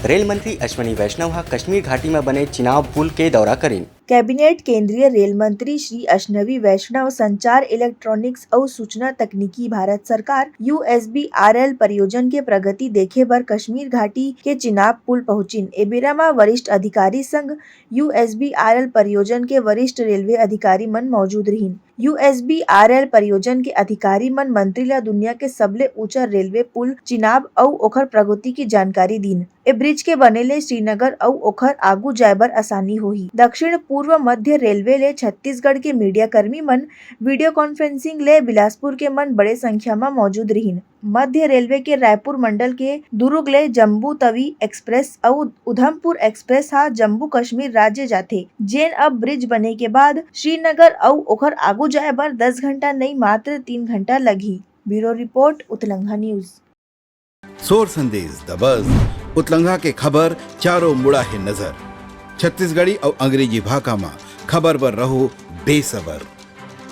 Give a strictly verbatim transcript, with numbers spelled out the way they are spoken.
Rail मंत्री अश्विनी वैष्णव ह कश्मीर घाटी म बने चिनाब पुल के दौरा करिन। कैबिनेट केंद्रीय रेल मंत्री श्री अश्विनी वैष्णव संचार, इलेक्ट्रॉनिक्स अउ सूचना तकनीकी भारत सरकार, यूएसबीआरएल परियोजन के प्रगति देखे बर कश्मीर घाटी के चिनाब पुल पहुंचिन। ए बेरा म वरिष्ठ अधिकारी संग यूएसबीआरएल परियोजन के वरिष्ठ रेलवे अधिकारी मन मौजूद रहिन। यूएसबीआरएल परियोजन के अधिकारी मन मंत्री ल दुनिया के सबले ऊंचा रेलवे पुल चिनाब अउ ओखर प्रगति की जानकारी दीन। ए ब्रिज के बने ले श्रीनगर अउ ओखर आगू जाय बर आसानी होही। दक्षिण पूर्व मध्य रेलवे ले छत्तीसगढ़ के मीडिया कर्मी मन वीडियो कॉन्फ्रेंसिंग ले बिलासपुर के मन बड़े संख्या म मौजूद रिहिन। मध्य रेलवे के रायपुर मंडल के दुर्ग ले जम्मू तवी एक्सप्रेस अउ उधमपुर एक्सप्रेस ह जम्मू कश्मीर राज्य जाथे, जेन अब ब्रिज बने के बाद श्रीनगर अउ ओखर आगू जाय बर दस घंटा नई, मात्र तीन घंटा लगही। ब्यूरो रिपोर्ट, उतलंघा न्यूज। सोर संदेश दबस, उतलंघा के खबर चारों मुड़ा हे नजर। छत्तीसगढ़ी अउ अंग्रेजी भाखा म खबर बर रहो बेसबर।